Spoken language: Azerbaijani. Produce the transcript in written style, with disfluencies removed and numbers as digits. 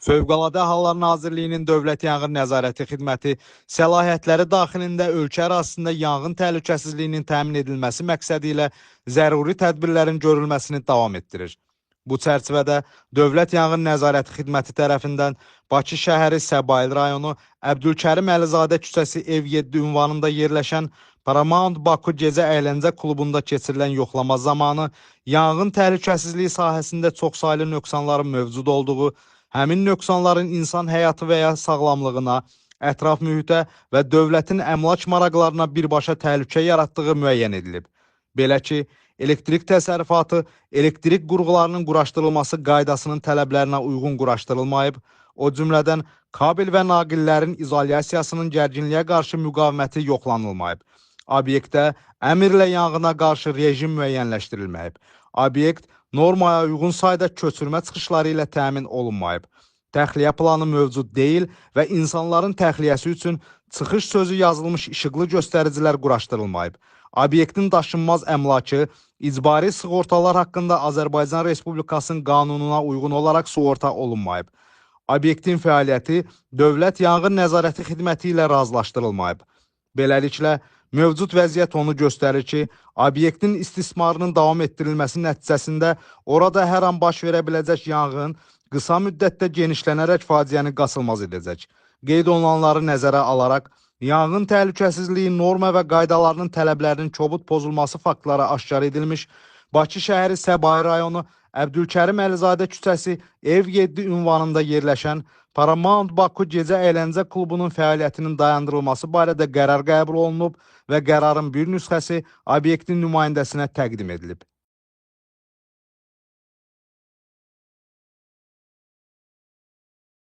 Fövqəladə Hallar Nazirliyinin Dövlət Yanğın Nəzarəti Xidməti səlahiyyətləri daxilində ölkə ərazisində yanğın təhlükəsizliyinin təmin edilməsi məqsədi ilə zəruri tədbirlərin görülməsini davam etdirir. Bu çərçivədə Dövlət Yanğın Nəzarəti Xidməti tərəfindən Bakı şəhəri Səbail rayonu Əbdülkərim Əlizadə küçəsi ev 7 ünvanında yerləşən Paramount Baku Gecə Əyləncə Klubunda keçirilən yoxlama zamanı yanğın təhlükəsizliyi sahəsində çoxsaylı nöqsanların mövcud olduğu, həmin nöqsanların insan həyatı və ya sağlamlığına, ətraf mühitə və dövlətin əmlak maraqlarına birbaşa təhlükə yaratdığı müəyyən edilib. Belə ki, elektrik təsərrüfatı elektrik qurğularının quraşdırılması qaydasının tələblərinə uyğun quraşdırılmayıb, o cümlədən kabel və naqillərin izolyasiyasının gərginliyə qarşı müqaviməti yoxlanılmayıb. Obyektdə əmrlə yanğına qarşı rejim müəyyənləşdirilməyib. Obyekt normaya uyğun sayda köçürmə çıxışları ilə təmin olunmayıb. Təxliyə planı mövcud deyil və insanların təxliyəsi üçün çıxış sözü yazılmış işıqlı göstəricilər quraşdırılmayıb. Obyektin daşınmaz əmlakı icbari sığortalar haqqında Azərbaycan Respublikasının qanununa uyğun olaraq sığorta olunmayıb. Obyektin fəaliyyəti Dövlət Yanğın Nəzarəti Xidməti ilə razılaşdırılmayıb. Beləliklə, mövcud vəziyyət onu göstərir ki, obyektin istismarının davam etdirilməsi nəticəsində orada hər an baş verə biləcək yanğın qısa müddətdə genişlənərək faciəni qaçılmaz edəcək. Qeyd olunanları nəzərə alaraq, yanğın təhlükəsizliyi norma və qaydalarının tələblərinin kobud pozulması faktları aşkar edilmiş, Bakı şəhəri Səbail rayonu Əbdülkərim Əlizadə küçəsi ev 7 ünvanında yerləşən Paramount Baku Gecə Əyləncə Klubunun fəaliyyətinin dayandırılması barədə qərar qəbul olunub və qərarın bir nüsxəsi obyektin nümayəndəsinə təqdim edilib.